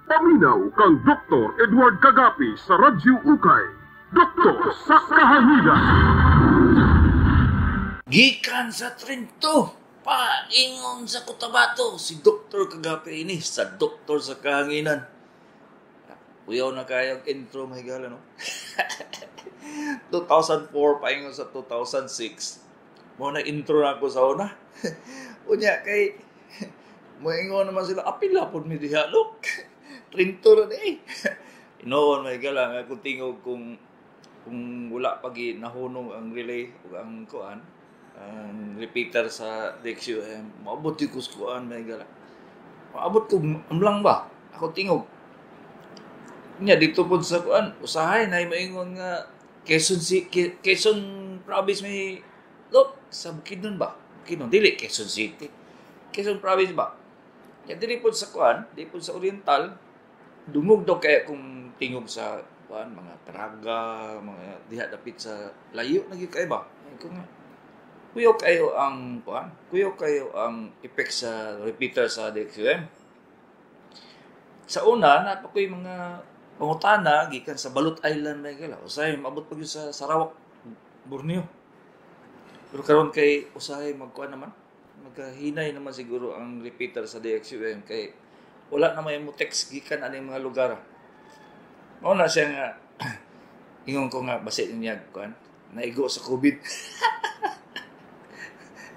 Paminaw kang Dr. Edward Kagapi sa Radyo Ukay. Doktor sa Kahanginan. Gikan sa Trento, paingon sa Cotabato, si Dr. Kagapi ini sa Doktor sa Kahanginan. Kuyaw na kayong intro, may gala, no? 2004, paingon sa 2006. Mo na intro na ako sa una. Unya, kay, moingon naman sila, apila po mi diha, look. Trento na di eh. Inoon, may gala, nga kung tingog kung wala pa nahunong ang relay o ang kuan, ang repeater sa DXUM, maabot yung kuskuan, may gala. Maabot ko, amlang ba? Ako tingog. Nya dito po sa kuan, usahay na maingon nga Quezon si Quezon province may look sa Bukidnon ba? Bukidnon dili Quezon City. Quezon province ba? Nya dili po sa kuan, di po sa Oriental, dungog daw kaya kung tingog sa kuan mga Taraga, mga diha dapit sa layo na gyud kay ba? Ay ko nga kuyo kayo ang kuan, kuyo kayo ang effect sa repeater sa DXUM. Sa una, naa pa ko'y mga pangutana gikan sa Balut Island may gala. Usahay maabot pa gyud sa Sarawak, Borneo. Pero karon kay usahay magkuan naman, magkahinay naman siguro ang repeater sa DXUM kay wala na may mo text gikan aning mga lugar. Mao na siya nga ingon ko nga basi niya kuan, naigo sa COVID.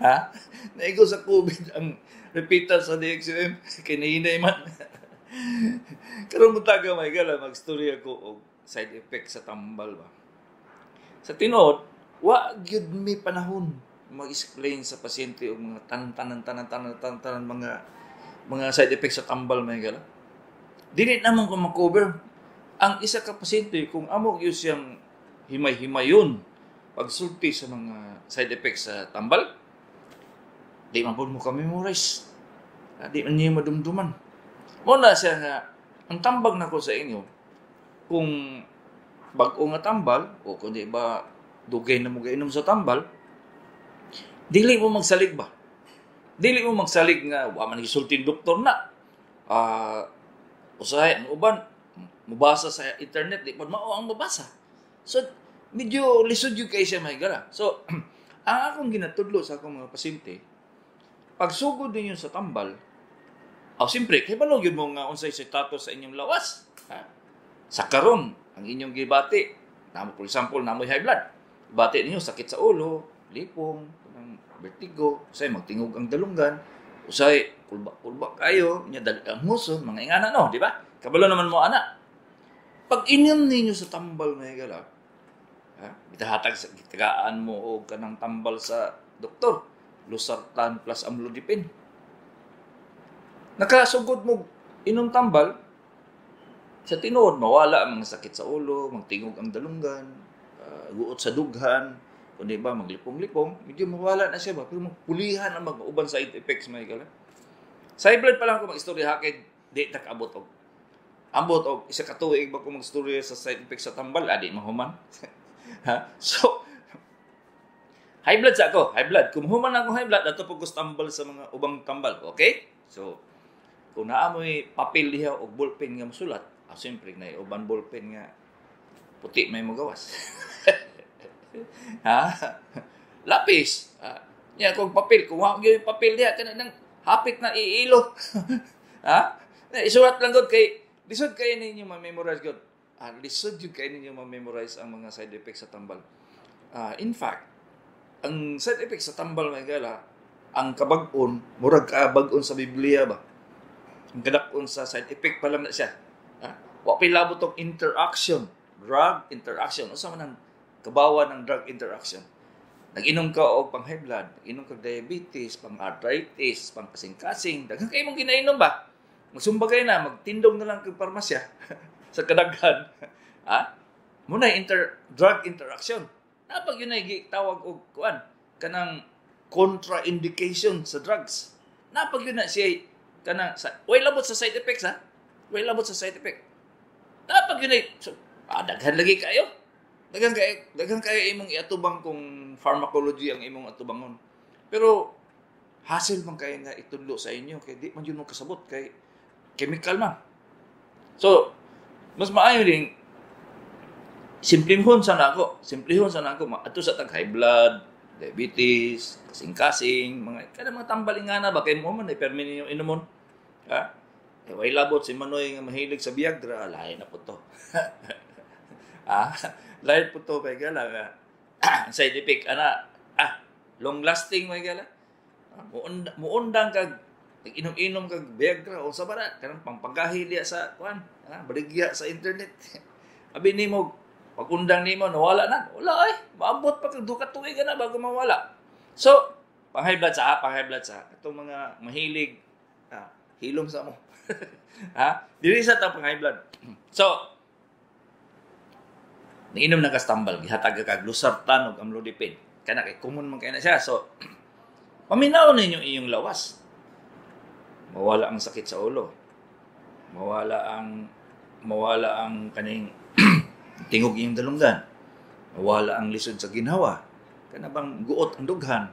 Ha? Naigo sa COVID ang repeater sa DXUM kay nahinay man. Karon buntaga may gala magstorya ko og side effect sa tambal ba. Sa tinuod, wa gyud mi panahon mag-explain sa pasyente og mga tanan-tanan tanan tanan tanan tanan mga side effects sa tambal may gala. Dili naman ko ma-cover. Ang isa ka pasyente kung amo gyud siyang himay-himayon pagsulti sa mga side effects sa tambal, di man pud mo ka-memorize. Di man niya madumduman. Mo na siya nga, ang tambag nako sa inyo, kung bag-o nga tambal, o kung di ba dugay na mo gainom sa tambal, dili mo magsalig ba? Dili mo magsalig nga, wa man gisulti doktor na. Usahay, ang uban, mubasa sa internet, di pa mao ang mabasa. So, medyo lisod yun kay siya may gala. So, ang akong ginatudlo sa akong mga pasyente, pagsugod ninyo sa tambal, oh, siyempre, kay balo gyud mo nga unsay status sa inyong lawas. Ha? Sa karon, ang inyong gibati, namo for example, namoy high blood. Bati ninyo sakit sa ulo, lipong, kanang vertigo, usay magtingog ang dalunggan, usay kulba-kulba kayo, nya dali ang nguson, mga ingana no, di ba? Kabalo naman mo ana. Pag inom ninyo sa tambal may gala, ha? Gitahatag sa gitagaan mo og kanang tambal sa doktor, losartan plus amlodipine. Nakasugod mo inom tambal, sa tinuod mawala ang mga sakit sa ulo, magtingog ang dalunggan, guot sa dughan, kung di ba maglipong-lipong, medyo mawala na siya ba, pero magpulihan ang mga uban side effects may gala. Sa high blood pa lang ko mag-istorya kay di ta kaabot og ambot og isa ka tuig ba ko magstorya sa side effects sa tambal, adi mahuman. Ha? So high blood sa ako, high blood. Kung human ako high blood, ato po ko tambal sa mga ubang tambal, okay? So kung naa mo'y papel diha og ballpen nga mosulat, siyempre na uban ballpen nga puti may mogawas. Ha? Lapis. Nya kung papel, kung wa gyud papel diha kana nang hapit na iilo. Ha? Na isulat lang gud kay lisod kay ninyo ma-memorize gud. Lisod jud kay ninyo ma-memorize ang mga side effects sa tambal. In fact, ang side effects sa tambal may gala, ang kabag-on, murag kabag-on sa Biblia ba? Ang kadak-on sa side effect pa lang na siya. Ha? Wa pa'y labot og interaction, drug interaction. Unsa man ang kabawa ng drug interaction? Nag-inom ka og pang high blood, nag-inom ka og diabetes, pang arthritis, pang kasing-kasing, daghan kay imong ginainom ba? Magsumba kayo na, magtindog na lang kag parmasya sa kadaghan. Ha? Muna drug interaction. Napag yun ay gitawag og kuan kanang contraindication sa drugs. Napag yun na siya kanang sa way labot sa side effects ha. Way labot sa side effect. Napag yun ay so, daghan lagi kayo. Daghan kayo imong iatubang kung pharmacology ang imong atubangon. Pero hassle man kayo nga itudlo sa inyo kay di man yun mo kasabot kay chemical man. So, mas maayo din simplihon sa nako, simplihon sa nako ato sa tag high blood, diabetes, kasing-kasing, mga kada mga tambal ingana ba kay mo man ay permi ninyo inumon. Ha? Eh, way labot si Manoy nga mahilig sa Viagra, lahi na po to. Ah, lahi po to kay gala nga side effect ana, long lasting may gala. Muundang kag inom-inom kag Viagra o sa bara kanang pampagahi diya sa kuan, baligya sa internet. Abi nimo pag-undang nimo nawala na. Wala ay, maabot pa kag duha ka tuig na bago mawala. So, pang high blood sa, pang high blood sa katong mga mahilig hilom sa mo. Ha? Dili sa ta pang high blood. So, niinom na kas tambal, gihatag ka kag losartan ug amlodipine. Kana kay common man kay na siya. So, paminaw ninyo iyong lawas. Mawala ang sakit sa ulo. Mawala ang kaning tingog iyong dalunggan. Mawala ang lisod sa ginhawa. Kana bang guot ang dughan,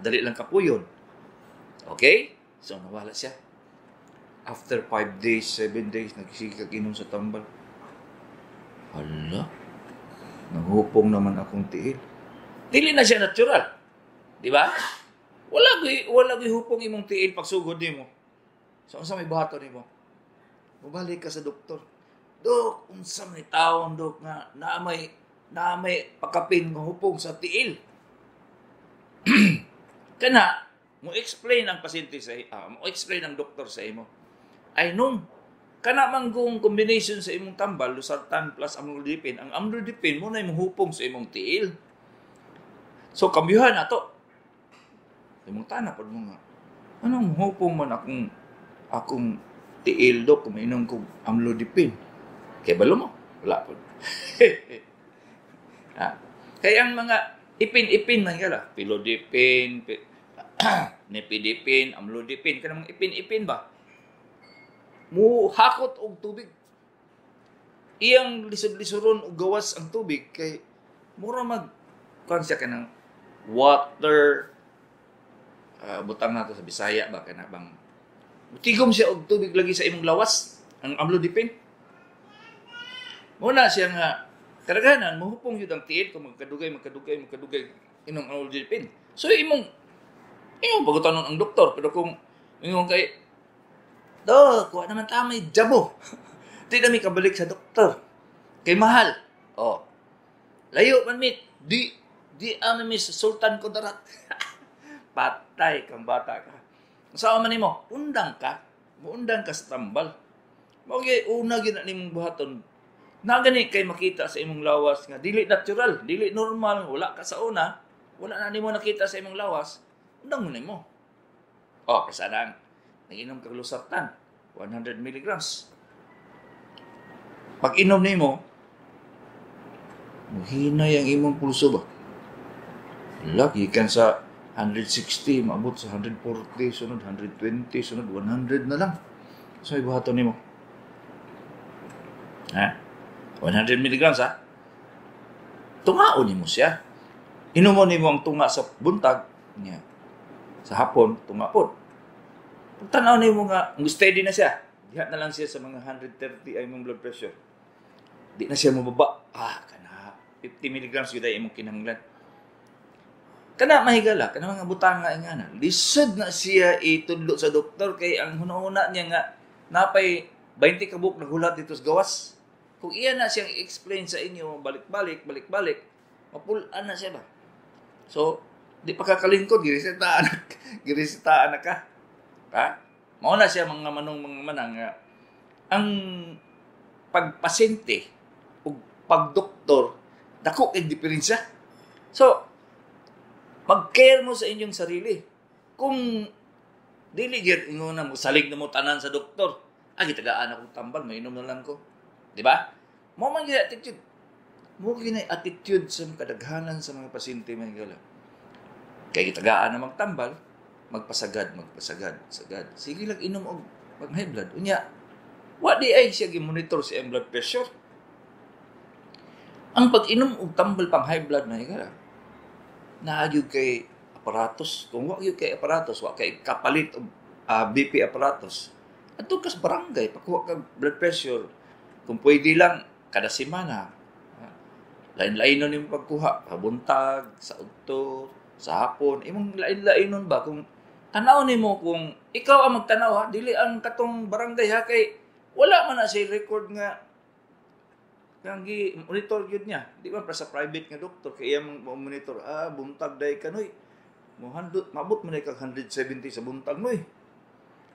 dali lang kapuyon. Okay? So nawala siya. After 5 days, 7 days, nagsige kag inom sa tambal. Hala, nanghupong naman akong tiil. Dili na siya natural. Di ba? Wala gyud hupong imong tiil pagsugod nimo. So unsa may buhaton nimo? Mubalik ka sa doktor. Dok, unsa may taon, dok, nga naa may pakapin nga hupong sa tiil. Kana mo explain ang pasyente sa mo explain ang doktor sa imo. Ay nung kana man kung combination sa imong tambal, losartan plus amlodipine, ang amlodipine mo na imong hupong sa imong tiil. So kambyuhan nato. Imong tana pod mo nga. Anong hupong man akong tiil, dok, kung mainom kog amlodipine? Kay balo mo, wala pod. Ha? Kaya ang mga ipin-ipin man kala, felodipine, nifedipine, amlodipine, kanang mga ipin-ipin ba? Muhakot og tubig. Iyang lisod-lisoron og gawas ang tubig kay mura mag kuan siya kanang water, butang nato sa Bisaya ba, kana bang tigom siya og tubig lagi sa imong lawas ang amlodipine. Muna siya nga kadaghanan mohupong yun ang tiil kung magkadugay magkadugay magkadugay inom amlodipine. So imong imong pagutanon ang doktor, pero kung ingon kay Dok, kuha naman ta may jabo. Di na mi kabalik sa doktor. Kay mahal. Oh. Layo man mit. Di ami mi sa Sultan Kudarat. Patay kang bata ka. Saan man nimo? Undang ka. Muundang ka sa tambal. Mao gyud una gyud na nimong buhaton. Na gani kay makita sa imong lawas nga dili natural, dili normal, wala ka sa una, wala na nimo nakita sa imong lawas, undang mo nimo. Oh, kasi nang nag-inom kag losartan, 100 milligrams. Pag inom nimo, muhinay ang imong pulso ba? Lagi kan sa 160, maabot sa 140, sunod 120, sunod 100 na lang. So, ibuhaton nimo. Ha? 100 milligrams, ha? Tungaon nimo siya. Inumo nimo ang tunga sa buntag, niya. Sa hapon, tunga pod. Pagtanaw nimo nga, steady na siya. Diha na lang siya sa mga 130 ay imong blood pressure. Di na siya mababa. Ah, kana 50 milligrams gyud ay imong kinahanglan. Kana mahigala, kana mga butanga ingana. Lisod na siya itudlo sa doktor kay ang hunahuna niya nga napay 20 ka buok naghulat dito sa gawas. Kung iya na siyang i-explain sa inyo balik-balik, balik-balik, mapul-an na siya ba? So, di pa kakalingkod, giresitaan na ka. Ha? Mao na siya mga manong mga manang nga ang pagpasyente ug pagdoktor dako kay diferensya. So, mag-care mo sa inyong sarili. Kung dili gyud ingon na mo salig na mo tanan sa doktor. Ah, gitagaan akong tambal, mainom na lang ko. Di ba? Mo man gyud attitude. Mo gyud na attitude sa kadaghanan sa mga pasyente man gala. Kay gitagaan na magtambal, magpasagad, magpasagad, sagad. Sige lang inom og pag high blood. Unya, wa di ay siya gi-monitor sa iyang blood pressure. Ang pag-inom og tambal pang high blood na higala, naa gyud kay aparatos. Kung wa gyud kay aparatos, wa kay kapalit og BP aparatos. Adto kas barangay, pakuha ka blood pressure. Kung pwede lang, kada semana. Lain-lainon nimo pagkuha, sa buntag, sa udto, sa hapon, imong lain-lainon ba kung tanaw nimo, kung ikaw ang magtanaw ha, dili ang katong barangay ha, kay wala man na siya record nga kang gi monitor gyud niya. Di man pa sa private nga doktor kay iya mo monitor, buntag day kanoy. Mo handot mabot man kag 170 sa buntag noy.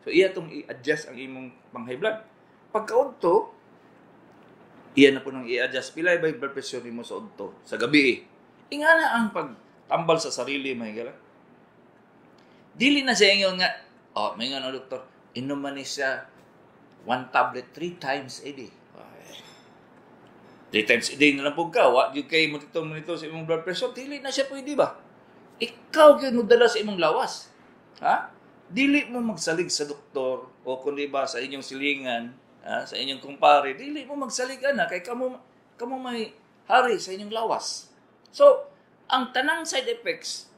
So iya tong i-adjust ang imong pang high blood. Pagkaudto, iya na po nang i-adjust pila ba blood pressure nimo sa udto, sa gabi. Ingana ang pagtambal sa sarili, mga higala. Dili na siya ingon nga, oh, may nga no, doktor, inom man ni siya one tablet 3 times a day. 3 times a day na lang po ka, wa gyud kay monitor monitor sa imong blood pressure, dili na siya pwede ba? Ikaw gyud mo dala sa imong lawas. Ha? Dili mo magsalig sa doktor o kundi ba sa inyong silingan, ha? Sa inyong kumpare, dili mo magsalig ana kay kamo kamo may hari sa inyong lawas. So, ang tanang side effects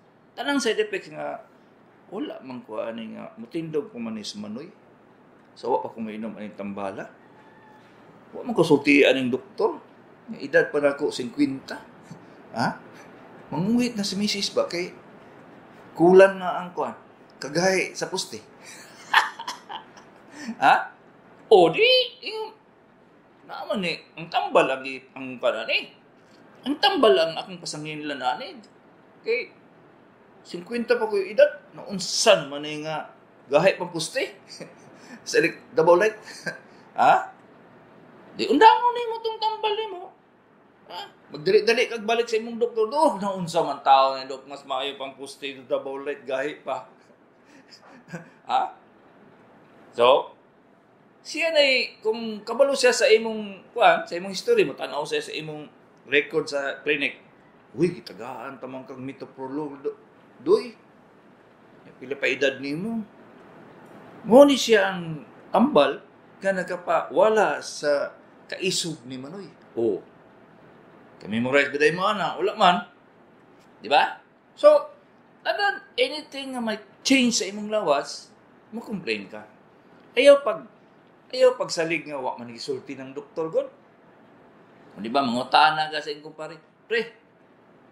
nga wala man ko ani nga mutindog ko man ni sa manoy. So wa pa ko mainom aning tambala. Wa man ko sultian ning doktor. Nga edad pa nako 50. Ha? Manguhit na si misis ba kay kulang na ang kuan. Kagahi sa puste. Ha? O di yung naman ni ang tambal ang ang kuan ni. Ang tambal ang akong pasanginlan ani. Kay 50 pa ko yung edad, naunsan man ni nga gahi pang puste. Sa Davao Light. Ha? Di undangon nimo tong tambal nimo. Ha? Magdali-dali kag balik sa imong doktor. Do, naunsa man tao ni dok, mas maayo pang puste sa Davao Light gahi pa. Ha? So, siya nay kung kabalo siya sa imong kuan, sa imong history mo, tan-aw siya sa imong record sa clinic. Uy, gitagaan tamang kag metoprolol doy. Pila pa edad nimo. Mo ni siya ang tambal nga nagkapawala sa kaisog ni Manoy. O, ka-memorize ba mo ana? Wala man. Di ba? So, tanan, anything nga may change sa imong lawas, mo complain ka. Ayaw pagsalig nga wa man gisulti ng doktor god. O di ba mangutana ka sa imong kumpare, pre,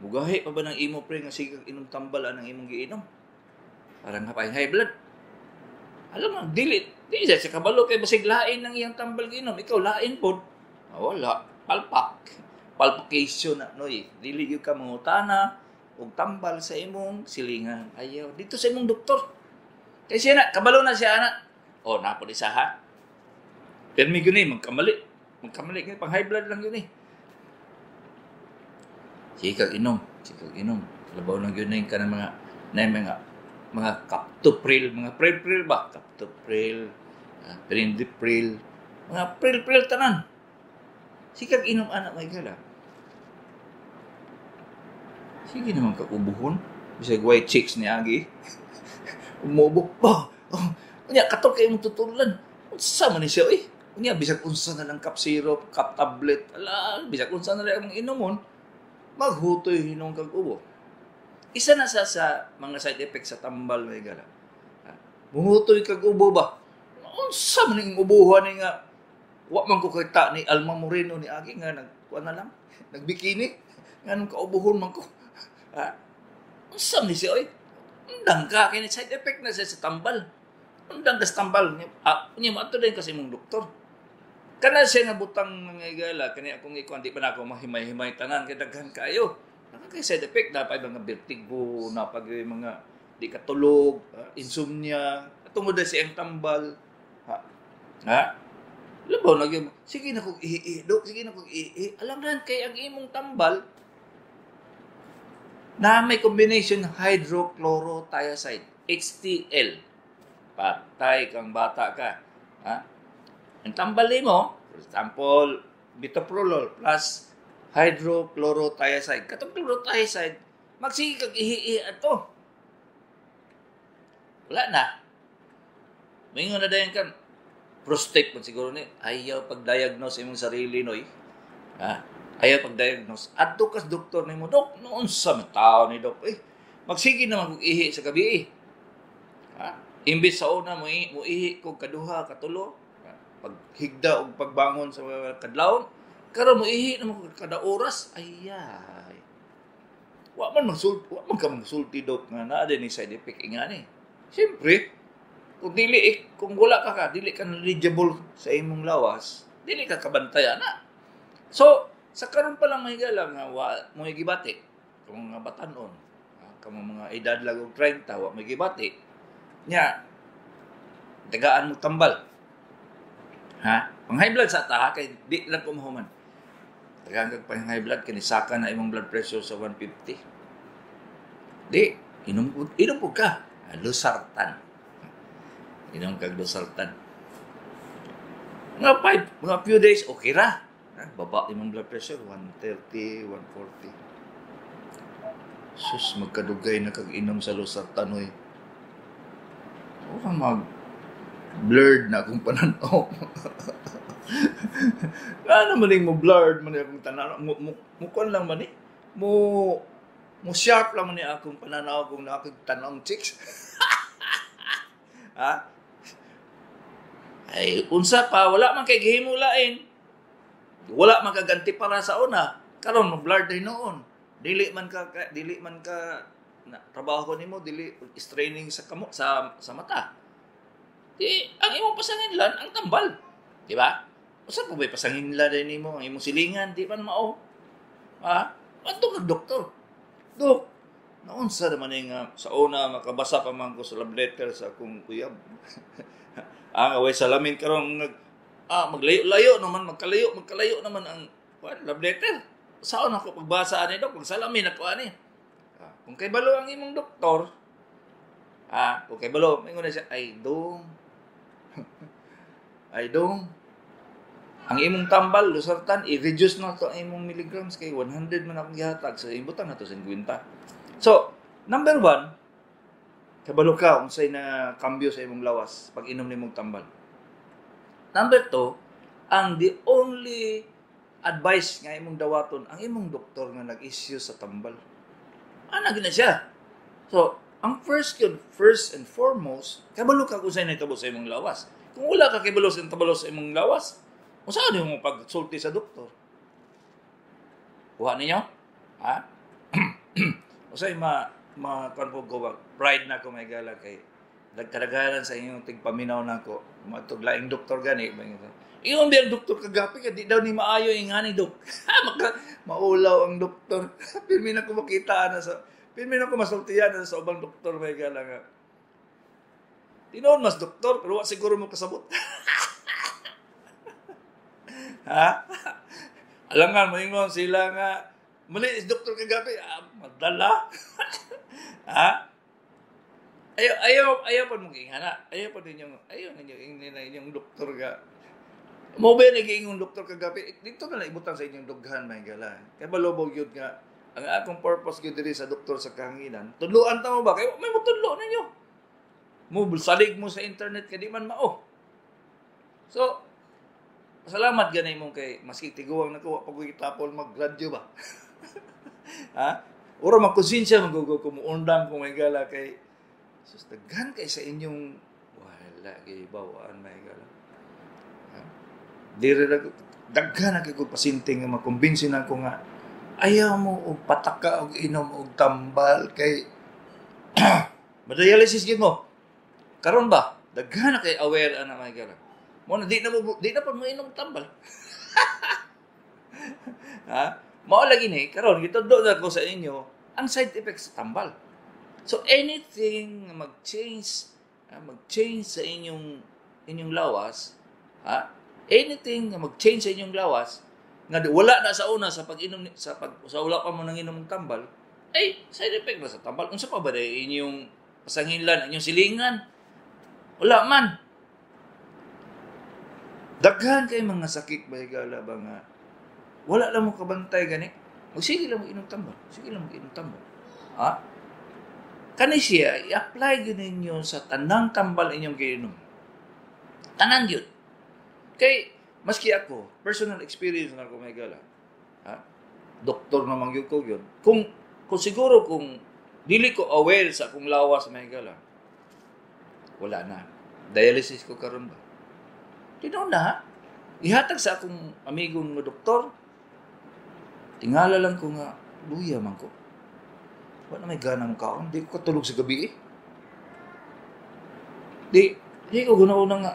mugahi pa ba ng imo pre nga sige kag inom tambal anang imong giinom? Parang nga high blood. Alam mo, dili, di siya sa kabalo kay basig lain ng iyang tambal giinom. Ikaw lain pod. Ah, wala, palpak. Palpakation na noy. Dili gyud ka mangutana og tambal sa imong silingan. Ayaw dito sa imong doktor. Kay siya na kabalo na siya ana. O napo di sa ha. Pero may gyud ni magkamali. Magkamali gyud pang high blood lang yun eh. Sige kag inom, sige kag inom. Labaw na gyud na yung kanang mga na mga captopril, mga pril-pril ba? Captopril, perindopril, mga pril-pril tanan. Sige kag inom anak may gala. Sige naman kakubuhon. Bisag white chicks ni Agi. Umubo pa. Oh, unya kato kay imong tutulan. Unsa man ni siya eh? Unya bisag unsa na lang cup syrup, cup tablet, ala bisag unsa na lang ang inomon, maghutoy hinong kag ubo. Isa na sa mga side effects sa tambal may gala. Muhutoy kag ubo ba? Unsa man ning ubuhan ni nga wa man ko kita ni Alma Moreno ni Agi nga nagkuan na lang, nagbikini nganong kaubuhon man ko. Ha? Unsa man ni siya oy? Undang ka kini side effect na siya sa tambal. Undang ka sa tambal. Ah, unya mo ato din kasi imong doktor. Kana siya nga butang mga igala kani akong ikuan di pa na ako mahimay-himay tanan kay daghan kayo. Nakakay side effect na pa mga vertigo, na pag mga di katulog, insomnia, tungod na siyang tambal. Ha? Ha? Labaw na gyud. Sige na kog ihi, dok, sige na kog ihi. Alam ran kay ang imong tambal na may combination hydrochlorothiazide, HCl. Patay kang bata ka. Ha? Ang tambal mo, for example, metoprolol plus hydrochlorothiazide. Katong chlorothiazide, magsige kag ihi-ihi ato. Wala na. Moingon na dayon kan prostate man siguro ni. Ayaw pag-diagnose imong sarili noy. Ha? Ayaw pag-diagnose. Adto kas doktor nimo, dok, noon sa tao ni dok. Eh, magsige naman kog ihi sa gabi eh. Ha? Imbis sa una mo ihi kog kaduha, katulo. Paghigda og pagbangon sa mga kadlawon, karon mo ihi na mo kada oras, ayay. Wa man ka magsulti, dok, nga naa din ni side effect ingani. Siyempre, kung wala ka ka dili ka knowledgeable sa imong lawas, dili ka kabantay ana. So, sa karon pa lang, mahigala nga wa mo gibati, kung mga batanon, kamo mga edad lang og 30, wa mo gibati. Nya tagaan mo tambal. Ha? Pang high blood sa ta ha, kay di lang ko mahuman. Tagaan kag pang high blood kini, saka na imong blood pressure sa 150. Di, inom pud ka. Losartan. Inom kag losartan. Mga few days, okay ra. Ha, baba imong blood pressure, 130, 140. Sus, magkadugay na kag inom sa losartan, oy. O ka mag blurred na akong pananaw. Nga naman mo blurred man akong tanaw. Mo kuan lang man eh. Mo sharp lang man ni akong pananaw kung nakag tanong chicks. Ha? Ay, unsa pa, wala man kay gihimo lain. Wala man kaganti para sa una. Karon mo blurred din noon. Dili man ka na, trabaho ko nimo dili straining sa kamo sa mata. Di ang imong pasanginlan ang tambal. Di ba? Usa pa ba'y pasanginlan din nimo ang imong silingan, di man mao. Ha? Adto kag doktor. Dok, naunsa naman ni nga sa una makabasa pa man ko sa love letter sa akong uyab. Away salamin karon nag maglayo-layo naman, magkalayo naman ang kuan love letter. Saan ako pagbasa ani, dok, pag salamin ako ani. Kung kay balo ang imong doktor, kung kay balo, mingon na siya, "Ay dong. Ay dong. Ang imong tambal, losartan, i-reduce na to ang imong milligrams kay 100 man akong gihatag sa ibutang na to 50." So, number one, kabalo ka unsay na kambyo sa imong lawas pag inom nimong tambal. Number two, ang the only advice nga imong dawaton ang imong doktor nga nag-issue sa tambal. Ana gina siya. So, ang first yun, first and foremost, kabalo ka kung sa'yo nahitabo sa imong lawas. Kung wala ka kabalo sa nahitabo sa imong lawas, kung saan yung pagsulti sa doktor? Kuha ninyo? Ha? Usay ma ma kuan po ko ba, pride na ko may gala kay nagkaragalan sa inyong tigpaminaw na ko matug laing doktor gani. Ingon biya ang doktor kagapi ka di daw ni maayo ingani, dok. Maka, maulaw ang doktor. Pirmi na ko masultihan na sa ubang doktor may gala nga tinuod mas doktor, pero wa siguro mo kasabot. Ha, alangan moingon sila nga mali is doktor kagapi, madala. Ha, ayaw ayaw ayaw pa mong ingana, ayaw pa ninyong ayaw ninyo ingin na inyong doktor ga mo ba nag-iingong doktor kagapi dito na lang ibutang sa inyong dughan may gala kay balobog yun nga ang akong purpose gyud diri sa Doktor sa Kahanginan, tudloan ta mo ba kay may motudlo ninyo, mo salig mo sa internet kay di man mao. So salamat ganay mo kay maski tiguang nakuha pag itapol mag-radyo ba. Ha, ura magkonsensya magugo ko muundang kung may gala kay sus, daghan kay sa inyong wala kay bawaan may gala. Ha? Diri ra daghan na kay ko pasyente nga makumbinsi na ko nga ayaw mo og pataka og inom og tambal kay madialysis gyud mo. Karon ba daghan na kay aware ana may gala mo na di na pa mo inom tambal. Ha, mao lagi ni karon gitudlo na ko sa inyo ang side effects sa tambal. So anything nga mag-change sa inyong lawas, ha, anything nga mag-change sa inyong lawas nga wala na sa una sa pag-inom sa pag sa wala pa mo nang inom og tambal, ay side effect na sa tambal. Unsa pa ba day inyong pasanginlan, inyong silingan? Wala man. Daghan kay mga sakit ba higala ba nga wala lang mo kabantay gani. Magsige lang mo inom tambal. Sige lang mo inom tambal. Ha? Kani siya, i-apply gyud ninyo sa tanang tambal inyong giinom. Tanan gyud. Kay maski ako, personal experience na ako may gala. Ha? Doktor naman gyud ko gyud. Kung siguro kung dili ko aware sa akong lawas may gala, wala na. Dialysis ko karon ba? Tinuod na ha. Ihatag sa akong amigo nga doktor. Tingala lang ko nga luya man ko. Wala may gana mo kaon, di ko katulog sa gabi eh. Di ko guna-una nga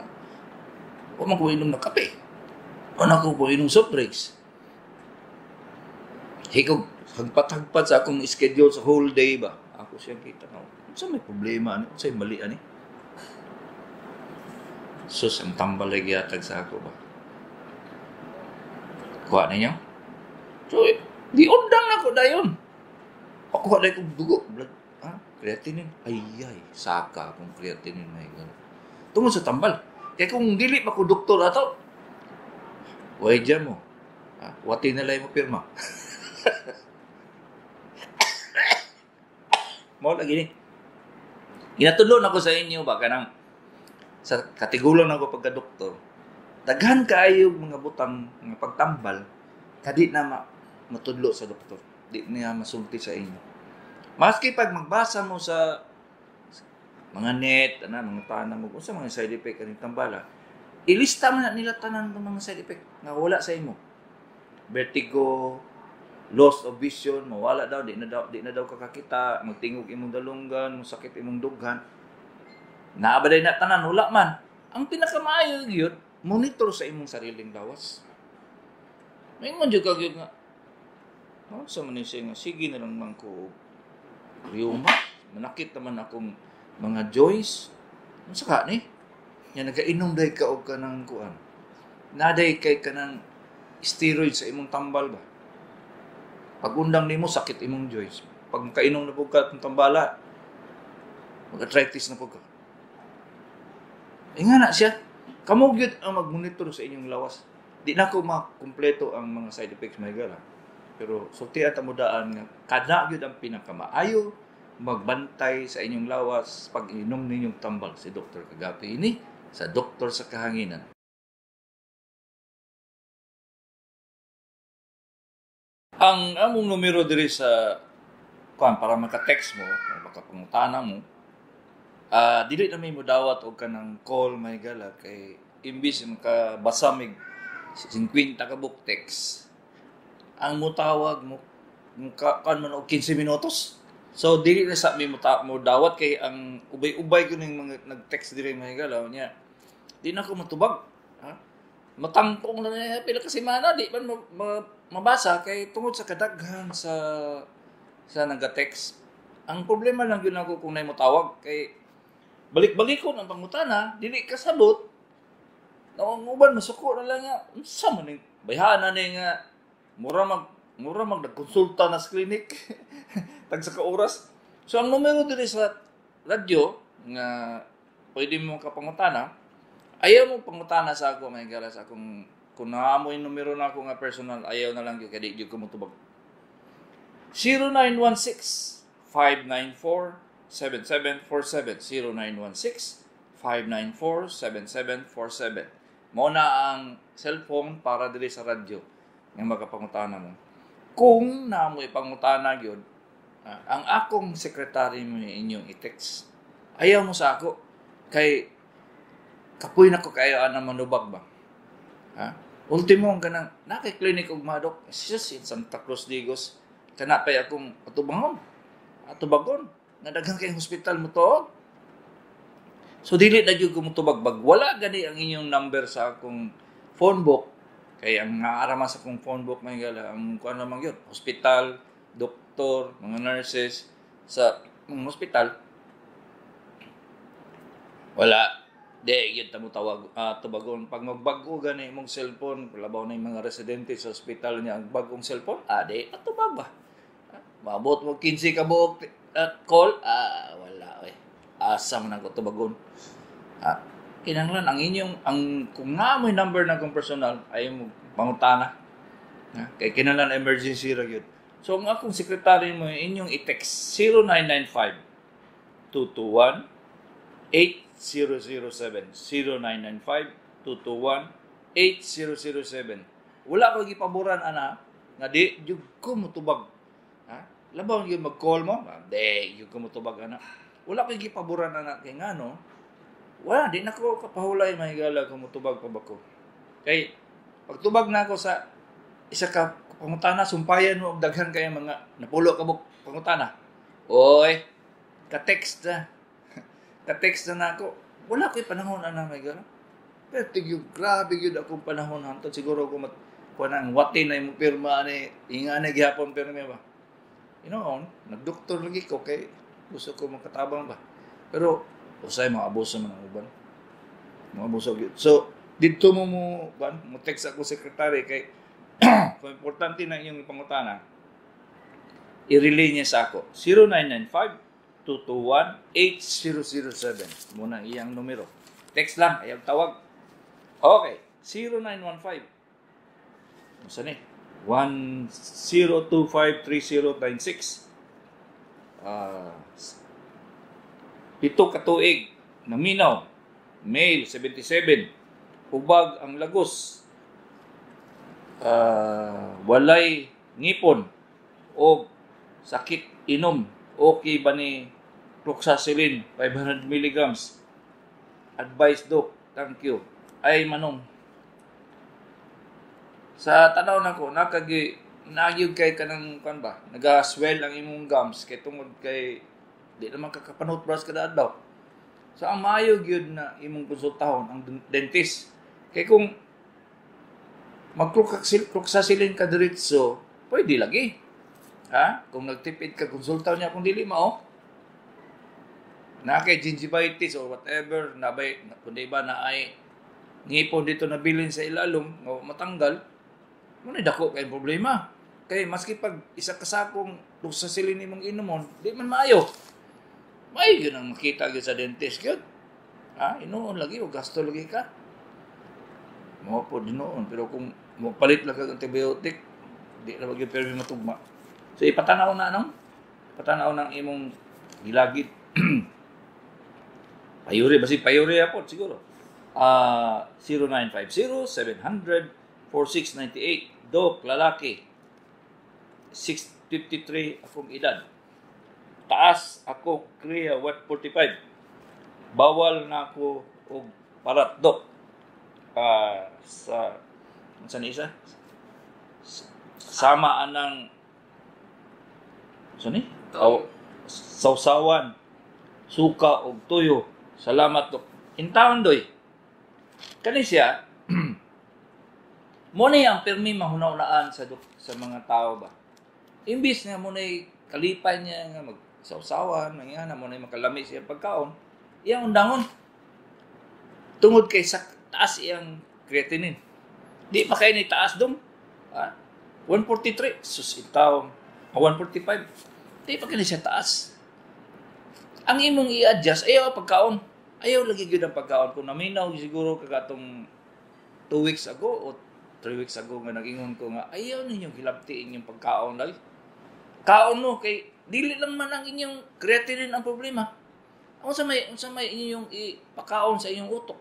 wa man ko inom ng kape. Wala ko inom soft drinks. Hikog hagpat-hagpat sa akong schedule sa whole day ba. Ako siyang kita nga unsa may problema ani, unsa may mali ani. Sus, ang tambal ay gihatag sa ako ba. Kuha ninyo? So, di undang na ko dayon. Pakuha dayon kong dugo, blood, ha? Creatinine. Ay, ay, saka akong creatinine na yun. Tungod sa tambal. Kaya kung dili pa ko doktor ato, way dyan mo. Ha? Wati na lang mo pirma. Mao lagi ni. Ginatudlo na ko sa inyo ba kanang sa katigulang na ko pagka-doktor. Daghan kaayo mga butang mga pagtambal kadi na matudlo sa doktor. Di niya masulti sa inyo. Maski pag magbasa mo sa mga net, ana mga tanang mo unsa mga side effect kaning tambala, ilista man na nila tanan ng mga side effect nga wala sa imo. Vertigo, loss of vision, mawala daw, di na daw kakakita, magtingog imong dalunggan, masakit imong dughan. Naa ba day na tanan, wala man. Ang pinakamaayo gyud, monitor sa imong sariling lawas. Maingon jud ka gyud nga, oh, sa man siya nga sige na lang man ko rheuma, manakit naman akong mga joints. Unsa ka ni? Nya nagainom day ka og kanang kuan. Naday kay kanang steroid sa imong tambal ba? Pag undang nimo sakit imong joints. Pag makainom na pud ka atong tambala, mag-arthritis na pud ka. Inga na siya. Kamo gyud ang magmonitor sa inyong lawas. Di na ko makumpleto ang mga side effects may gala. Pero sultian ta mo daan nga kada gyud ang pinakamaayo magbantay sa inyong lawas pag inom ninyong tambal. Si Dr. Kagapi ini sa Doktor sa Kahanginan. Ang among numero diri sa kuan para maka-text mo, makapangutana mo, dili na may modawat og kanang call may gala kay imbis makabasa mig 50 ka book text. Ang mutawag mo kan man og 15 minutos. So dili na sa mi mo dawat kay ang ubay-ubay ko ning mga nag-text diri may gala niya. Di na ko matubag. Ha? Matangtong na niya pila ka semana di man mabasa kay tungod sa kadaghan sa naga-text. Ang problema lang gyud nako kung nay motawag kay balik-balikon ang pangutana, dili kasabot. Ang uban masuko na lang nga unsa man ning bayhana ni nga mura mag nagkonsulta na sa clinic tag sa ka oras. So ang numero diri sa radyo nga pwede mo kapangutana, ayaw mo pangutana sa ako may gala sa akong kung naamoy numero na ako nga personal, ayaw na lang gyud kay di gyud ko motubag. 0916-594-7747. 0916-594-7747. Mao na ang cellphone para diri sa radyo nga makapangutana mo. Kung naamoy pangutana gyud, ang akong sekretary mo inyong i-text. Ayaw mo sa ako kay kapoy na ko kayo ana manubag ba. Ha? Ultimo ang kanang naki-clinic og madok, sis in Santa Cruz Digos. Kana pay akong atubangon. Atubagon nga daghan kay hospital mo to. So dili na gyud ko motubag bag wala gani ang inyong number sa akong phone book. Kay ang naara man sa akong phone book may gala ang kuan lamang gyud, hospital, doktor, mga nurses sa mga hospital. Wala di gyud ta mo tawag tubagon pag magbag-o gani imong cellphone, labaw na yung mga residente sa hospital niya ang bagong cellphone, di atubag ba. Maabot mo 15 ka buok call, wala eh. Asa man ako tubagon. Kinahanglan ang inyong ang kung naa mo'y number na akong personal ay mo pangutana. Kay kinahanglan emergency ra gyud. So ang akong sekretary mo inyong i-text 0995-221-8007. 0995-221-8007. Wala ko gipaboran ana nga di jud ko motubag. Ha? Labaw gyud mag-call mo, di jud ko motubag ana. Wala ko gipaboran ana kay ngano Wala, di na ko kapahulay, mga higala, kung mutubag pa ba ko. Kay, pagtubag na ako sa isa ka pangutana, sumpayan mo og daghan kay mga napulo ka buok pangutana. Oy, ka-text na. Ka-text na na ako. Wala ko'y panahon na, mga higala. Pero tigyo, grabe yun akong panahon. Hantod siguro ko mat, kuha na ang wati na imong pirma ni, inga na gihapon pirma ba. You know, nagdoktor lagi ko kay gusto ko makatabang ba. Pero usay mga abuso man ang uban. Mga abuso gyud. So didto mo mo ban mo text ako secretary kay kung importante na inyong pangutana, i-relay niya sa ako. 0995 221 8007. Muna iyang numero. Text lang, ayaw tawag. Okay, 0915. Unsa ni? 10253096. 7 ka tuig, naminaw, male, 77, hubag ang lagos, walay ngipon o sakit inom. Okay ba ni cloxacillin 500 milligrams? Advice, doc. Thank you. Ay, manong, sa tanaw nako, nakagi nagyud kay kanang kan ba, naga-swell ang imong gums kay tungod kay di naman ka kapanutbrush kada adlaw. So ang maayo gyud na imong konsultahon ang dentist. Kay kung mag-cloxacillin ka diretso, pwede lagi. Ha? Kung nagtipid ka, konsulta niya kung dili mao. Na kay gingivitis or whatever, nabay, kung di ba na ay ngipon dito na bilin sa ilalom, nga matanggal, mo na dako kay problema. Kay maski pag isa ka sakong cloxacillin nimong inumon, di man maayo. Maayo yun ang makita gyud sa dentist gyud. Ha? Inuon lagi o gasto lagi ka. Mo po dinuon, pero kung mo palit lang kag antibiotic, di na gyud permi matugma. So ipatanaw na nang patanaw ng imong gilagid. Payuri basi payuri apod siguro. 0950 700 4698. Dok, lalaki. 653 akong edad. Taas ako kriya 145. Bawal na ako og parat, dok. Sa unsa ni isa? Sama anang unsa ni? Aw, sawsawan, suka og tuyo. Salamat, dok. Intawon doy. Kani siya, mo ni ang pirmi mahuna-unaan sa dok, sa mga tao ba. Imbis nga mo na kalipay niya nga magsawsawan, nga mo na makalami siya pagkaon, iyang undangon. Tungod kay sa taas iyang creatinine. Di pa kay ni taas dong. Ha? 143, sus itaw. 145. Di pa kay siya taas. Ang imong i-adjust ayaw ang pagkaon. Ayaw lagi gyud ang pagkaon. Kung naminaw siguro kagatong 2 weeks ago o 3 weeks ago nga nag-ingon ko nga ayaw ninyo hilabti inyong pagkaon lagi. Kaon mo kay dili lang man ang inyong creatinine ang problema. Unsa may inyong ipakaon sa inyong utok,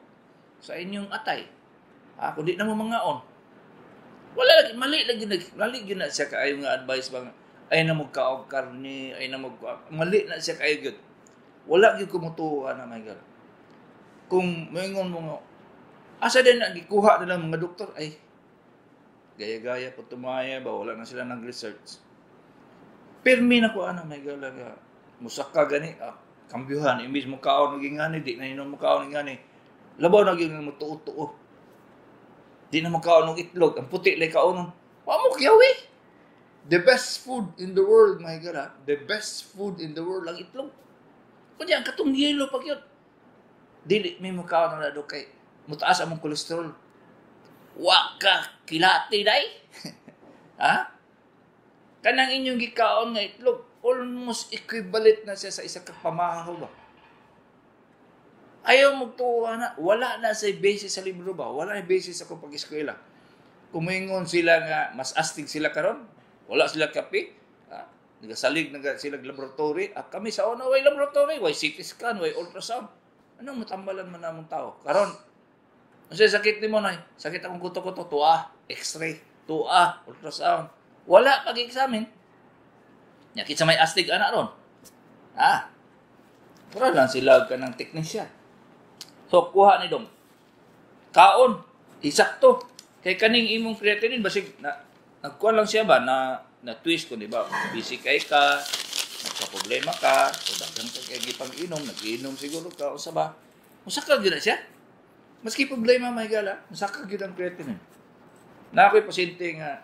sa inyong atay. Ha, kung di na mo mangaon. Wala lagi, mali lagi na siya kaayo nga advice ba nga, ay na mo kaog karne, ay na mo mali na siya kaayo gyud. Wala gyud kumutuo na my God. Kung moingon mo nga asa din na gikuha nila mga doktor, ay gaya-gaya po tumaya ba, wala na sila nag-research. Pirmi na ko ana my God nga musaka gani, kambyuhan imbis mo kaon og ingani, di na inom mo kaon ingani. Labaw na gyud mo tuo-tuo. Di na mo kaon og itlog, ang puti lay kaonon. Wa mo kiyawi. The best food in the world, my God, ha? The best food in the world ang itlog. Kunya ang katong yelo pag yun. Dili may mo kaon na do kay mutaas among kolesterol. Wa ka kilati day. Ha? Kanang inyong gikaon nga itlog, almost equivalent na siya sa isa ka pamahaw ba. Ayaw magtuwa na, wala na sa basis sa libro ba? Wala na basis sa akong pag-eskwela. Kumingon sila nga, mas astig sila karon, wala sila kape, ha? Nagasalig na sila laboratory. Ah, kami sa una, way laboratory, way CT scan, way ultrasound. Anong matambalan man namong tao? Karon, unsa sakit nimo nay? Sakit akong kuto-kuto, tuwa, x-ray, tuwa, ultrasound. Wala pag-examine. Nya kinsa may astig ana ron. Ah. Pura lang sila ka ng technician. So kuha ni dong. Kaon, isakto. Kay kaning imong creatinine basig na nagkuan lang siya ba na na twist ko, di ba? Busy kay ka, nagka-problema ka, o daghan ka kay gipang-inom, nag-inom siguro ka, usa ba? Usa ka gyud na siya. Maski problema may gala, masaka gyud ang creatinine. Na ako'y pasyente nga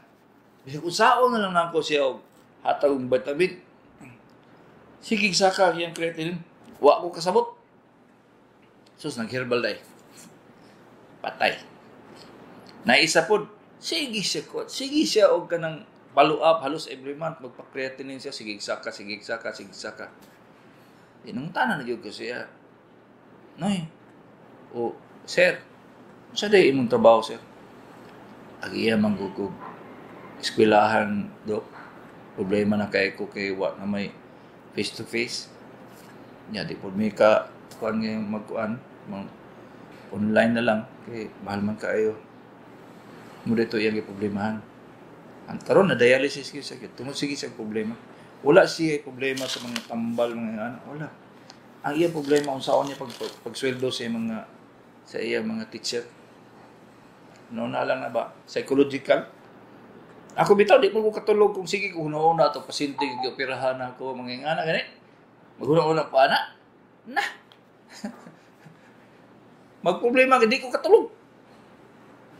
bisag usaon na lang nako siya og hatag og vitamin. Sige saka iyang creatinine. Wa ko kasabot. Sus, nag-herbal day. Patay. Naisa pod, sige siya ko. Sige siya og kanang follow up halos every month magpa-creatinine siya, sige saka, sige saka, sige saka. Inungtana na gyud ko siya. Noy. O, sir, sa day imong trabaho, sir? Agiya manggugog eskwelahan, dok. Problema na kay ko kay wa na may face to face. Nya di pod mi ka kuan ngayon magkuan, mang online na lang kay mahal man kaayo. Mo dito iyang problemahan. Ang karon na dialysis gyud siya, tungod sige siya problema. Wala siya problema sa mga tambal, mga ano, wala. Ang iyang problema unsaon niya pag pagsweldo sa iyang mga teacher. No na lang na ba psychological. Ako bitaw di mo ko katulog kung sige ko huna-huna to pasyente gioperahan ako mga ingana gani. Maghuna-huna pa ana. Na. Magproblema di ko katulog.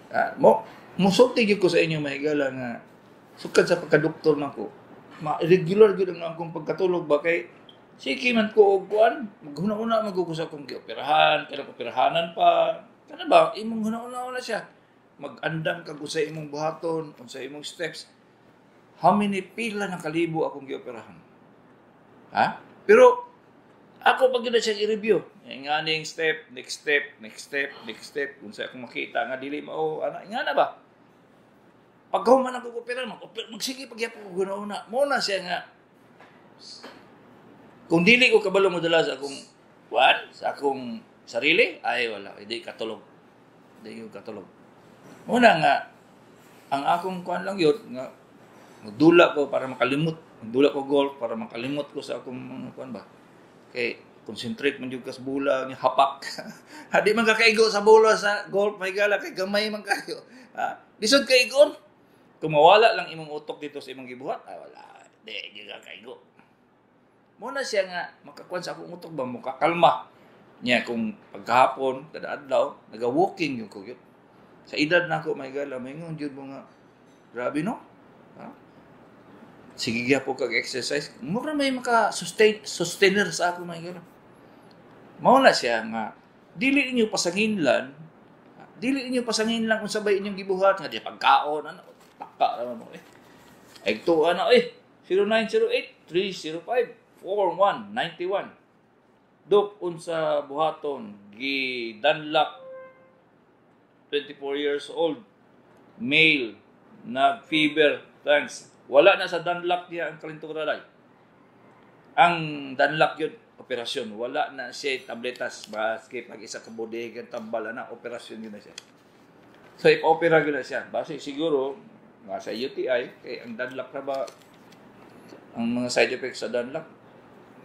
Ah, mo musulti gyud ko sa inyo mahigala nga sukad sa pagkadoktor nako. Ma-regular gyud ang akong pagkatulog ba kay sige man ko og kuan, maghuna-huna man ko sa akong gioperahan, kanang operahanan pa. Kana ba imong huna-huna siya. Mag-andam ka sa imong buhaton, unsa imong steps. How many pila na kalibo akong gioperahan? Ha? Pero ako pag yun na siya i-review. Nga ning step, next step, next step, next step. Kung sa akong makita nga dili mao ana nga na ba? Pagkahuman ako opera, magsige pagyapon ko guna-una. Mo na siya nga kung dili ko kabalo mo dala sa akong kuan, sa akong sarili, ay wala, hindi katulog. Hindi ko katulog. Muna nga ang akong kuan lang yun nga magdula ko para makalimot, magdula ko golf para makalimot ko sa akong mga kuan ba. Kay concentrate man jud ka sa bola nga hapak. Hadi man ka kaigo sa bola sa golf, may gala kay gamay man kayo. Ha? Lisod kay igon. Kung mawala lang imong utok dito sa imong gibuhat, ay wala, di gyud ka kaigo. Muna siya nga makakuan sa akong utok ba mukakalma. Nya kung pagkahapon kada adlaw naga-walking yung ko gyud. Sa edad nako may gala maingon jud mo nga grabe no. Ha? Sige gyapon kag exercise, mura may maka sustain sustainer sa ako may gala. Mao na siya nga dili ninyo pasanginlan, dili ninyo pasanginlan kung sabay inyong gibuhat nga di pagkaon ano taka naman mo eh. Ay to ano eh 0908 305 4191. Dok unsa buhaton gidanlak 24 years old male nag fever, thanks. Wala na sa danlak niya ang kalinturan. Ang danlak yun operasyon, wala na siya tabletas maski pag isa ka bodega tambal na operasyon yun na siya. So ipa-opera yun na siya. Base siguro nga sa UTI kay ang danlak na ba ang mga side effects sa danlak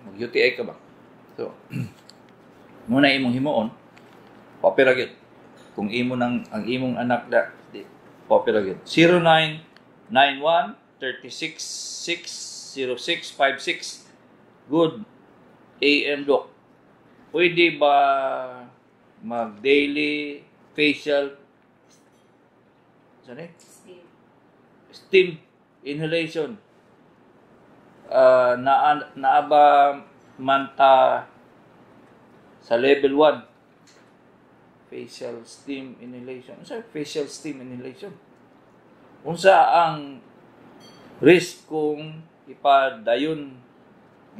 mag UTI ka ba? So muna imong himuon pa-opera gyud. Kung imo nang ang imong anak da di pa-opera gyud. 0991 36 606 56. Good AM doc. Pwede ba mag daily facial saan eh? Steam. Steam inhalation. Naa ba manta sa level 1 facial steam inhalation? Unsa facial steam inhalation? Unsa ang risk kung ipadayon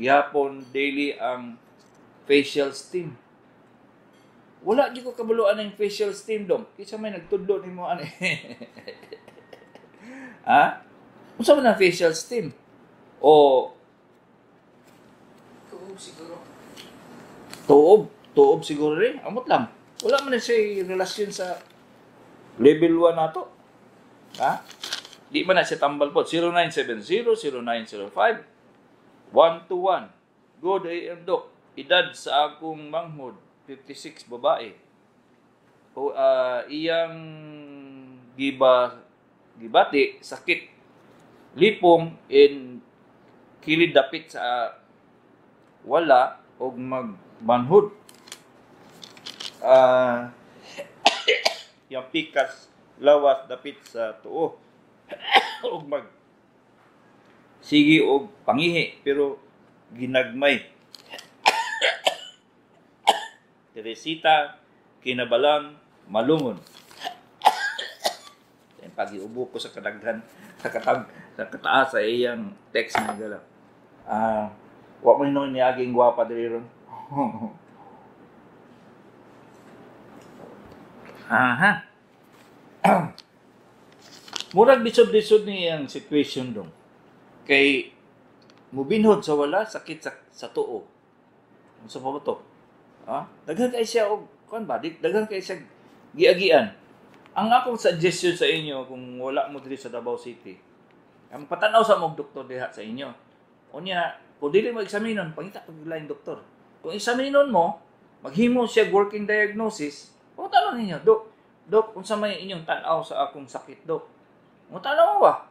gihapon daily ang facial steam? Wala di ko kabalo ang facial steam dong. Kinsa may nagtudlo nimo ani? Ha? Unsa man ang facial steam? O Tuob siguro. Tuob, tuob siguro rin. Amot lang. Wala man siya relasyon sa level 1 nato. Ha? Di man na siya tambal po. 0970 0905 121. Good AM doc. Edad sa akong manghod, 56 babae. o iyang giba gibati sakit lipong in kilid dapit sa wala og magbanhod. Yang pikas lawas dapit sa tuo og mag sige og pangihi pero ginagmay. Teresita Kinabalang, Malungon. Pag-iubo ko sa kadaghan sa katag sa kataas sa iyang text nga gala. Wa man noon niaging gwapa diri ron. Aha. Murag lisod-lisod ni ang situation dong. Kay mubinhod sa wala, sakit sa tuo. Unsa pa ba to? Ha? Daghan kay siya og kuan ba? Daghan kay siya giagian. Ang akong suggestion sa inyo kung wala mo diri sa Davao City, ang patanaw sa mong doktor diha sa inyo. Unya, kung dili mo eksaminon, pangita pag laing doktor. Kung eksaminon mo, maghimo siya working diagnosis, o tanong ninyo, "Dok, dok, unsa may inyong tan-aw sa akong sakit, dok?" Mo tan-aw ba?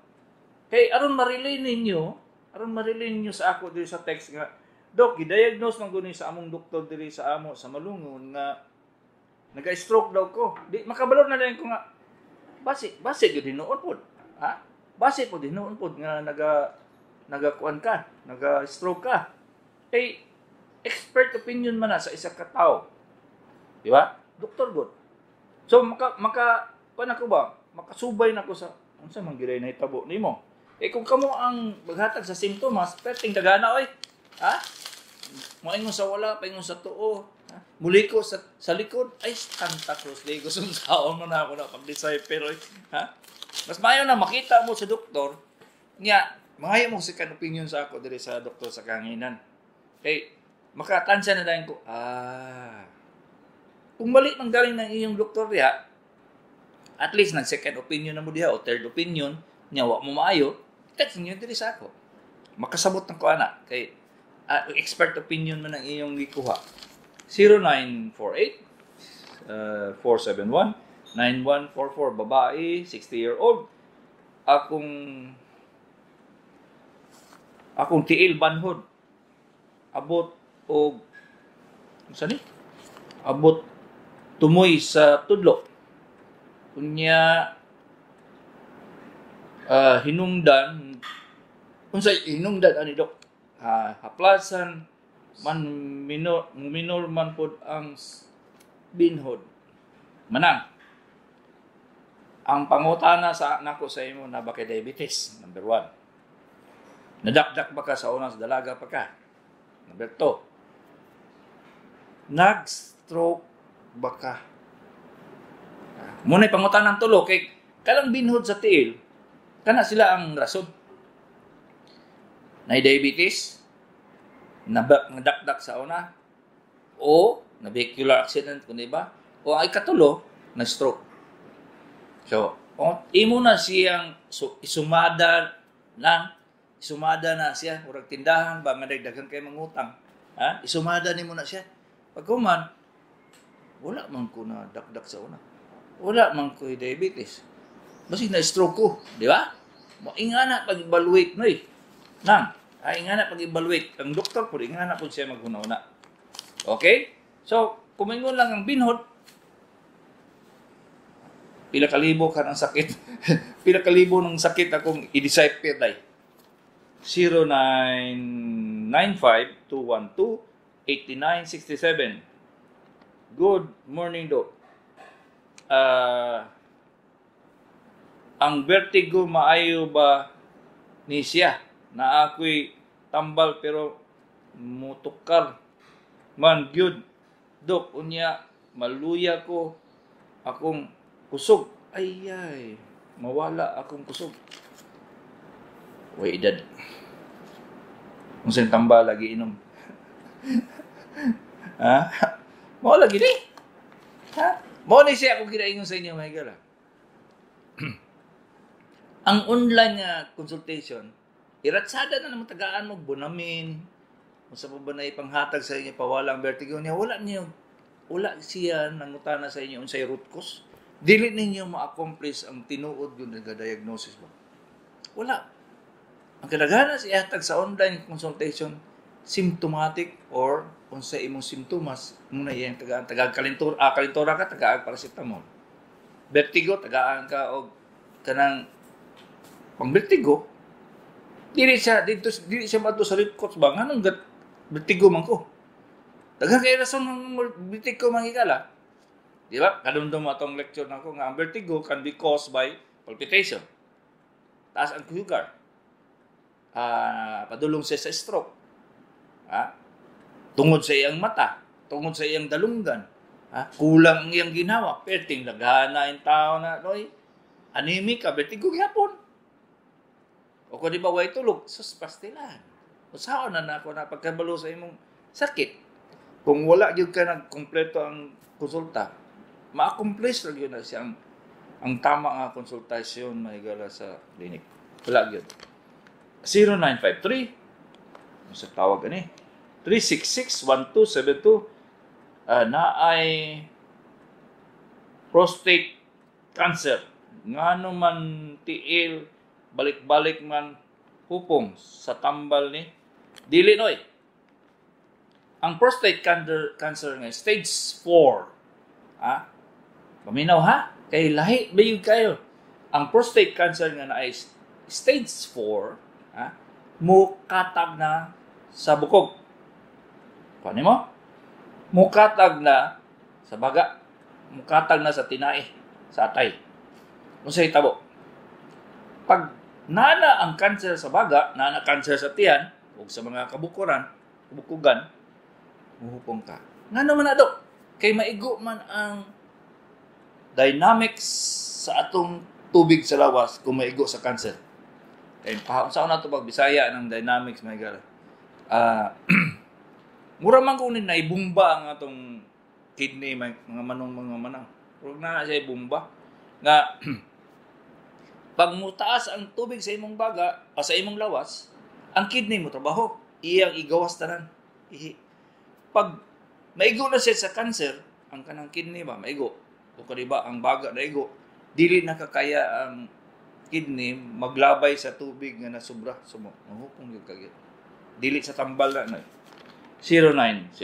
Kay aron ma-relay ninyo sa ako diri sa text nga, "Dok, gi-diagnose man guni sa among doktor diri sa amo sa Malungon nga naga-stroke daw ko." Di makabalo na lang ko nga basi basi gyud hinuon pod. Ha? Basi pod hinuon pod nga nagakuan ka, naga-stroke ka. Kay expert opinion man na sa isa ka tawo. Di ba? Doktor god. So maka maka kuan ako ba? Makasubay na ko sa unsa man giray nahitabo nimo. Eh kung kamo ang maghatag sa simptomas, perting dagana oy. Ha? Moingon sa wala, paingon sa tuo. Ha? Muli ko sa likod, ay Santa Cruz, Lagos, unsaon mo na ako na pag-decipher, oy. Ha? Mas maayo na makita mo sa doktor, niya, mangayo mo second opinion sa ako diri sa doktor sa kahanginan. Kay makatansya na lang ko, kung mali man galing ng iyong doktor diha, at least nag second opinion na mo diha o third opinion, niya wa mo maayo, text niyo diri sa ako. Makasabot ng ko ana kay expert opinion man ang iyong gikuha. 0948 471 9144, babae, 60 year old. Akong tiil banhod abot og unsa ni? Abot tumoy sa tudlo. Unya hinungdan, unsa hinungdan ani, dok? Ha, haplasan man minor, minor man pod ang binhod. Manang ang pangutana sa nako sa imo, na ba kay diabetes? Number one. Nadakdak ba ka sa unang sa dalaga pa ka? Number two. Nag-stroke ba ka? Muna pangutanang tulo kay kalang binhod sa tiil, kana sila ang rason. Na diabetes, nadakdak sa una, o na vehicular accident kung di ba, o ang ikatulo, na stroke. So, imo na siyang so, isumada na siya, murag tindahan ba nga dagdagan kay mangutang. Ha? Isumada nimo na siya. Pagkuman, wala man ko na dakdak sa una. Wala man ko diabetes. Basig na stroke ko, di ba? Mo ingana pag-evaluate no eh. Nang, ay ingana pag-evaluate. Ang doktor po ingana po siya maghuna-huna. Okay? So, kumingon lang ang binhod, pila kalibo ka ng sakit. Pila kalibo ng sakit akong i-decipher day. 0995-212-8967. Good morning, Dok. Ang vertigo maayo ba ni siya? Na ako'y tambal pero mutukar man gyud. Dok, unya maluya ko akong kusog. Ay ay, mawala akong kusog. Way edad. Kung saan tambal lagi inom. Ha? Mao lagi ni. Ha? Mao ni siya akong ginaingon sa inyo, mga higala. Ang online nga consultation, iratsada na naman tagaan mo, bonamin, unsa pa ba na ipanghatag sa inyo, pawala ang vertigo niya, wala niyo. Wala siya nangutana sa inyo unsay root cause. Dili ninyo ma-accomplish ang tinuod gyud nga diagnosis ba. Wala. Ang kadaghanan sa ihatag sa online consultation, symptomatic or unsa imong simptomas muna iyang tagaan. Tagaag kalintura, kalintura ka, tagaag paracetamol. Vertigo, tagaan ka og kanang pang vertigo. Dili siya dito, dili siya madto sa root cause ba, nganong vertigo man ko. Daghan kay rason ng vertigo, mga higala. Di ba? Kadumdum atong lecture nako nga ang vertigo can be caused by palpitation. Taas ang sugar. Padulong siya sa stroke. Tungod sa iyang mata, tungod sa iyang dalunggan. Kulang ang iyang ginawa. Perting naghana yung tao na, noy, anemic ka, vertigo gyapon. O kung di ba way tulog, sus, pastilan. Usaon na nako na pagkabalo sa imong sakit? Kung wala gyud ka nagkompleto ang konsulta, ma-accomplish ra gyud na siya ang tama nga konsultasyon, mga higala, sa clinic. Wala gyud. 0953 sa tawag ani 366-1272. Naay prostate cancer, ngano man tiil balik-balik man hupong sa tambal ni? Dili, noy. Ang prostate cancer nga stage 4, paminaw ha, kay lahi ba yun kayo. Ang prostate cancer nga naay stage 4, mukatag na sa bukog. Kuha mo? Mukatag na sa baga. Mukatag na sa tinai, sa atay. Unsa hitabo? Pag nana ang cancer sa baga, nana cancer sa tiyan, o sa mga kabukuran, kabukugan, muhupong ka. Ngano man na, Dok? Kay maigo man ang dynamics sa atong tubig sa lawas kung maigo sa cancer. Kay pa unsa na to pag Bisaya ng dynamics, mga higala? Mura man kung naibumba ang atong kidney, mga manong, mga manang. Murag na siya ibumba. Nga pag mutaas ang tubig sa imong baga o sa imong lawas, ang kidney mo trabaho, iyang igawas tanan. Ihi. Pag maigo na siya sa cancer, ang kanang kidney ba maigo o kani ba ang baga naigo, dili na kakaya ang kidney maglabay sa tubig nga nasubra. So mahupong gyud kagit. Dili sa tambal na, no. 0909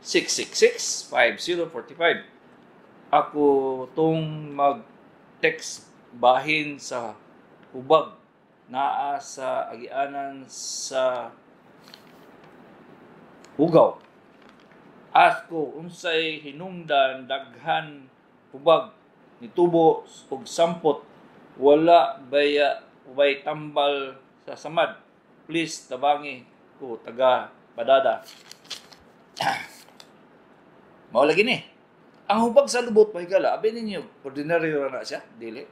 666 5045. Ako tong mag-text bahin sa hubag naa sa agianan sa hugaw. Ask ko unsay hinungdan daghan hubag nitubo og sampot, wala baya ubay tambal sa samad? Please tabangi ko, taga Padada. Mao lagi ni. Ang hubag sa lubot, mahigala, abi ninyo, ordinaryo ra na siya, dili.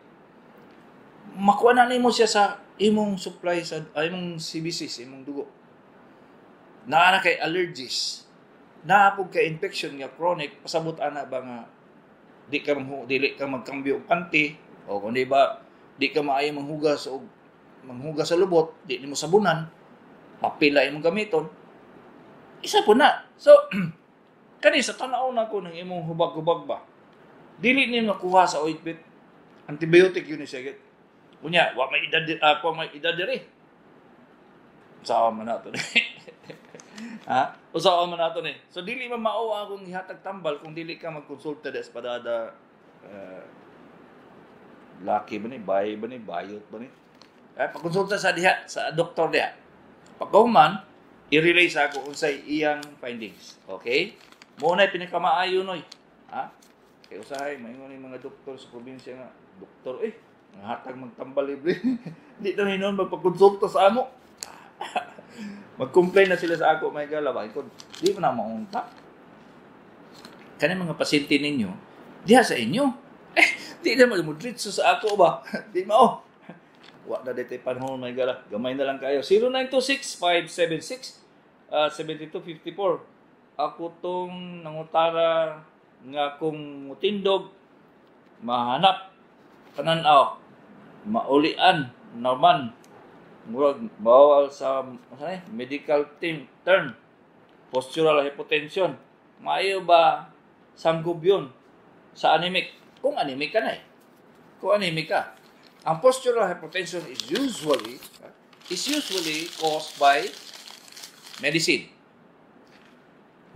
Makuha na nimo siya sa imong supply sa imong CBC, sa imong dugo. Naa na kay allergies. Naa pud kay infection nga chronic, pasabot ana ba nga di ka manghu, dili ka magkambyo og panty o kung di ba di ka maayo manghugas og manghugas sa lubot, di nimo sabunan, papila imong gamiton. Isa po na. So, kani sa tanaw na ko ng imong hubag-hubag ba, dili ni makuha sa ointment. Antibiotic yun ni siya. Unya, wa may edad, wa may edad diri. Usawa man nato ni. Ha? Usawa man nato ni. So dili man mao akong ihatag tambal kung dili ka magkonsulta des padada, laki ba ni, bay ba ni, bayot ba ni. Eh, pagkonsulta sa diha, sa doktor diha. Pagkahuman, i-relay sa ako unsay iyang findings. Okay? Mo na pinakamaayo, noy. Ha? Kay usahay maingon ni mga doktor sa probinsya nga, doktor hatag magtambal libre. Di na hinon magpakonsulta sa amo. Mag-complain na sila sa ako, may gala ba? Di mo na maunta. Kani mga pasyente ninyo, diha sa inyo. Eh, di na mo diretso sa ako ba? Di mao. Wa na dito panahon, may gala. Gamay na lang kayo. 0926 576 7254. Ako tong nangutara nga kung mutindog mahanap pananaw maulian naman, murag bawal sa ano, medical team term, postural hypotension, maayo ba? Sanggubyon sa anemic. Kung anemic ka na eh. Kung anemic ka. Ang postural hypertension is usually caused by medicine.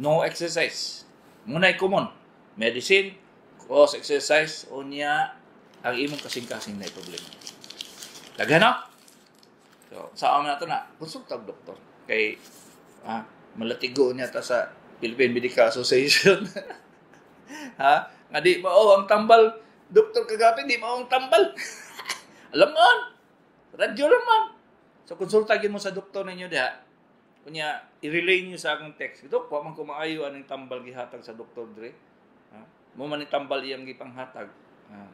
No exercise. Mao na'y common. Medicine, cause exercise, unya ang imong kasing-kasing na problema. Daghan na. So, sa amin nato na, konsulta og doktor. Kay malatigo niya ta sa Philippine Medical Association, ha? Nga di mao ang tambal, Doktor Kagapi, di mao ang tambal. Alam mo, radyo lang man. So konsulta gyud mo sa doktor ninyo diha. Kunya i-relay niyo sa akong text. Ito, wa man ko maayo aning tambal gihatag sa doktor dre. Ha? Mao man ni tambal iyang gipanghatag.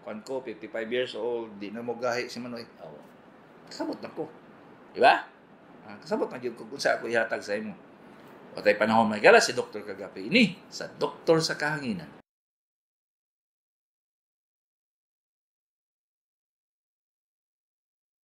Kuan ko, 55 years old, di na mo gahi si Manoy. Oh. Kasabot na ko. Di ba? Kasabot na gyud ko kung sa ako ihatag sa imo. Watay panahon may gala si Dr. Kagapi ini sa Doktor sa Kahanginan.